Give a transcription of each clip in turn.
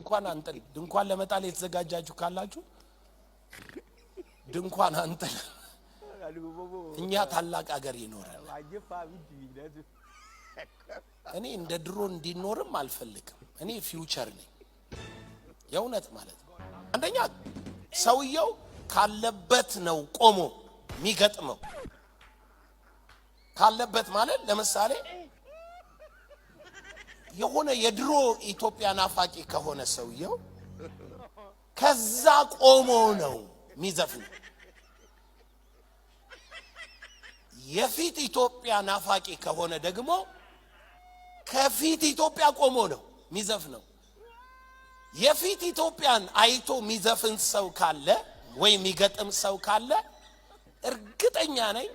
ድንኳን አንጥል። ድንኳን ለመጣል የተዘጋጃችሁ ካላችሁ ድንኳን አንጥል። እኛ ታላቅ አገር ይኖረናል። እኔ እንደ ድሮ እንዲኖርም አልፈልግም። እኔ future ነኝ፣ የእውነት ማለት ነው። አንደኛ ሰውየው ካለበት ነው ቆሞ የሚገጥመው። ካለበት ማለት ለምሳሌ የሆነ የድሮ ኢትዮጵያ ናፋቂ ከሆነ ሰውየው ከዛ ቆሞ ነው የሚዘፍነው። የፊት ኢትዮጵያ ናፋቂ ከሆነ ደግሞ ከፊት ኢትዮጵያ ቆሞ ነው የሚዘፍነው። የፊት ኢትዮጵያን አይቶ የሚዘፍን ሰው ካለ ወይ የሚገጥም ሰው ካለ እርግጠኛ ነኝ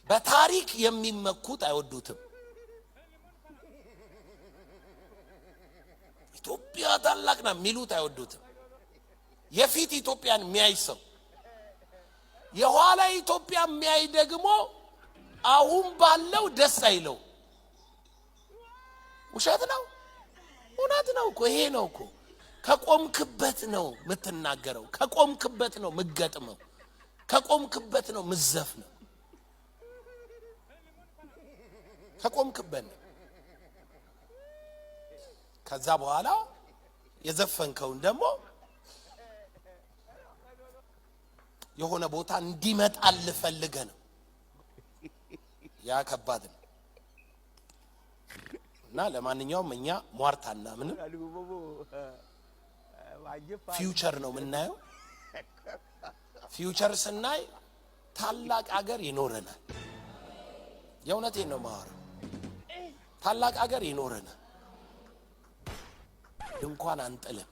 በታሪክ የሚመኩት አይወዱትም። ኢትዮጵያ ታላቅ ናት የሚሉት አይወዱትም። የፊት ኢትዮጵያን የሚያይ ሰው፣ የኋላ ኢትዮጵያ የሚያይ ደግሞ አሁን ባለው ደስ አይለው። ውሸት ነው? እውነት ነው እኮ። ይሄ ነው እኮ። ከቆምክበት ነው የምትናገረው፣ ከቆምክበት ነው የምትገጥመው፣ ከቆምክበት ነው የምትዘፍነው፣ ከቆምክበት ነው። ከዛ በኋላ የዘፈንከውን ደግሞ የሆነ ቦታ እንዲመጣልህ ፈልገህ ነው። ያ ከባድ ነው። እና ለማንኛውም እኛ ሟርት አናምንም። Future ነው የምናየው። Future ስናይ ታላቅ አገር ይኖረናል። የእውነቴን ነው የማወራው። ታላቅ አገር ይኖረናል። ድንኳን አንጥልም።